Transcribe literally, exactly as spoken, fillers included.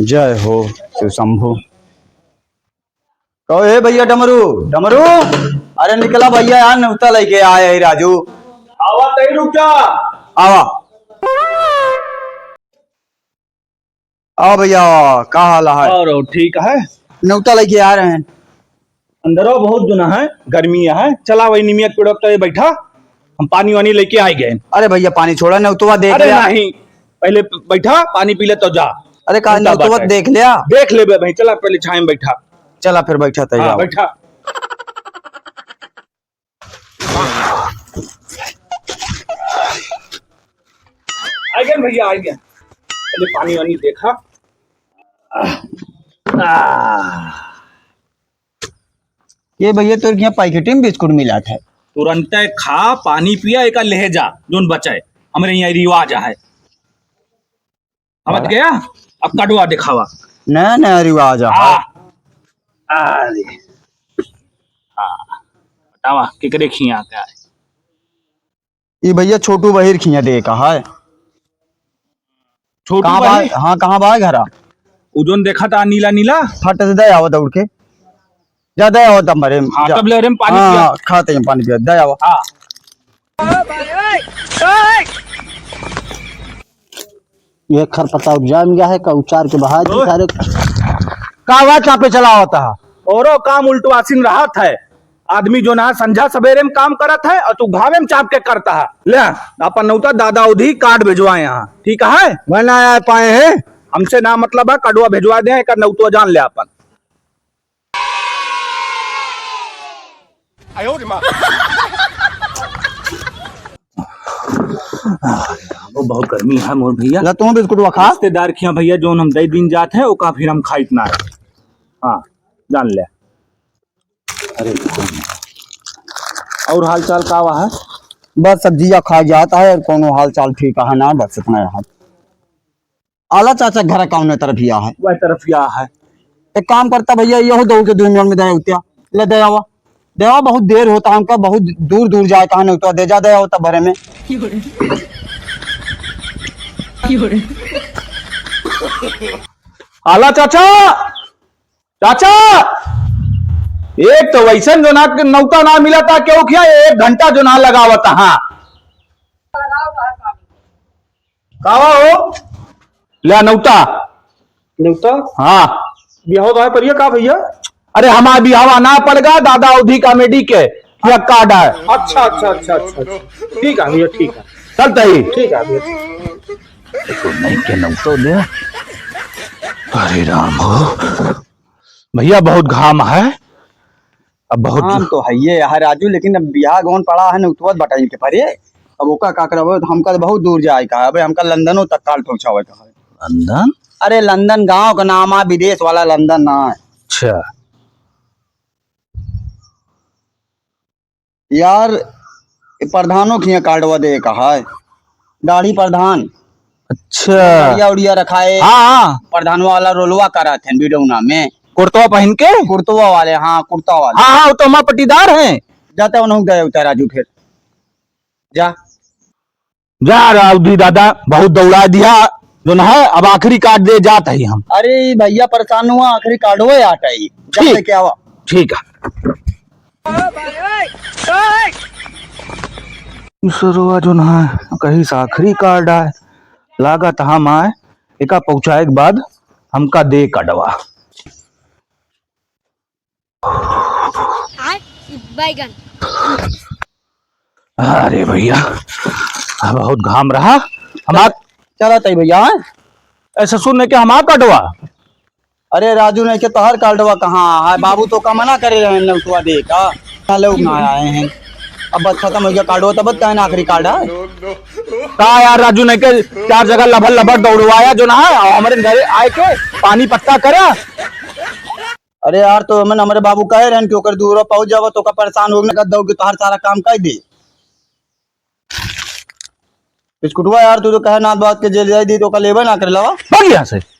जय हो शिव शंभू। कहो, "हे भैया डमरू, डमरू, अरे निकला भैया यार, नेवता लेके आए है राजू।" आवा तई, रुक जा। आवा। आओ भैया, का हाल है? और ठीक है। नेवता लेके आ रहे हैं। अंदरो बहुत जुना है, गर्मी है। चला वही निमिया के पेड़ तले बैठा, हम पानी वानी लेके आ गए। अरे भैया, पानी छोड़ा, नेवतवा देख अरे लिया। नहीं, पहले प-, बैठा, पानी पी ले तो जा। अरे का नेवतवा देख लिया? देख लेबे भाई, चला पहले छाए में बैठा। चला फिर बैठा तैयार हाँ, हो। बैठा। आ गया भैया, आ गया। पहले पानी वानी देखा। आ, आ। ये भैया तोर यहाँ पैकेट में बिस्कुट मिला था। तुरंते खा, पानी पिया, एका ले जा, जोन बचे। हमरे यहाँ रिवाज है। समझ गया? अब कड़वा दिखावा। नया नया रिवाज है। हाँ। अरे। हाँ। बतावा, केकरे खिया का है? ई भैया छोटू बहिर खिया दे का है। छोटू कहाँ बा? बहिर? हाँ, कहाँ बा घरा? उ जोन देखा था नीला नीला? फट से दे आवा दौड़ के। जा दे आवा तब मरे, हाँ, जा। तब ले रे पानी हाँ, पिया। हाँ, खाते हैं पानी पिया, दे आवा। हाँ। ये खरपतवार जाम गया है, का उचार के बहा दे ओए। सारे। का आवाज चापे चला होता है? औरो काम उल्टवासिन रहत है। आदमी जो ना संझा सवेरे में काम करत है और तू घामे में चाप के करता है। ले, अपन नौता दादा उधी कार्ड भिजवाए यहाँ, ठीक है? वह ना आ पाए हैं। हमसे ना मतलब है, कार्डवा भिजवा दे, एक नौतवा जान ले अपन। वो बहुत गर्मी है मोर भैया। ला तू बिस्कुट वा खा। रिश्तेदार खिया भैया, जोन हम दे दिन जात है, ओका फिर हम खाइत ना है। हाँ, जान ले। अरे, और हाल चाल का हुआ है? बस सब्जिया खा जाता है और कोनो हाल चाल ठीक है ना, बस इतना है। आला चाचा घर कौन तरफिया है? वह तरफिया है। एक काम करता भैया, यहो दौड़ के दो मिनट में दे उतिया, ले दे आवा, दे आवा, बहुत देर होता हमका, बहुत दूर दूर जाए कहाँ नहीं उतवा दे जा, दे आवा तब भरे में। आला चाचा, चाचा, एक तो वैसन जो ना नौता ना मिला था, क्यों किया एक घंटा जो ना लगावत, हाँ। कावा हो? ले नौता। नौता? हाँ। बिहाव तो है परिया का भैया? अरे हमार बिहावा ना पड़गा, दादा अवधी कॉमेडी के, या कार्ड है। अच्छा, अच्छा, अच्छा, अच्छा, अच्छा। ठीक है भैया, ठीक है। चलते ही। ठीक है भैया। तो नहीं के नौतो ले। अरे राम हो। भैया बहुत घाम है। अब बहुत घाम तो है ये है राजू, लेकिन अब बिहाव गौन पड़ा है ना, उतवत बटाई के परे। अब ओका का करबो, तो हमका तो बहुत दूर जाए का है। अबे हमका लंदनो तक काल पहुँचावे का है। लंदन? अरे लंदन गाँव का नाम है, विदेश वाला लंदन ना है। अच्छा। यार, ये प्रधानों के यहाँ कार्डवा दे का है, दाढ़ी प्रधान। अच्छा। बढ़िया उड़िया रखाए। हाँ, हाँ। प्रधानवा वाला रोलवा करत हैं बिडौना में। कुर्तवा पहन के? कुर्तवा वाले, हाँ, कुर्ता वाले। हाँ, हाँ, वो तो हमार पट्टीदार हैं। जाता उन्हों गए उतार राजू फिर। जा। जा राउदी दादा, बहुत दौड़ा दिया, जोन है, अब आखिरी कार्ड दे जात ही हम। अरे भैया परेशान हुआ, आखिरी कार्ड हुआ आटा ही। ठीक। जाते क्या हुआ? ठीक है। ई सरवा जोन है, कहीं से आखिरी कार्ड आए, लागत हम आए, एका पहुँचाए के बाद हमका दे कार्डवा। आय, बैगन। अरे भैया, बहुत घाम रहा। हमार चला तई भैया, हाँ? ए, ससुर ने के हमार कार्डवा? अरे राजू ने के तोहर कार्डवा कहाँ है? बाबू तो का मना करे रहे नौतवा दे का, ना लोग ना आए हैं। अब बस खत्म हो गया कार्डवा, तब तय ना आखिरी कार्ड है। का यार राजू ने के चार जगह लभर लभर दौड़वाया जो ना है, और हमारे घरे आए के पानी पत्ता करा। अरे यार, तो हमन हमरे बाबू कहे रहन कि ओकर दूर पहुंच जावा तो ओकर परेशान हो गए, दौड़ के तोहार सारा काम कर दे। बिस्कुटवा यार, तू तो कहे नाथ बात के जेल जाई दी तो ओकर लेबे ना कर लवा। भाग यहाँ से।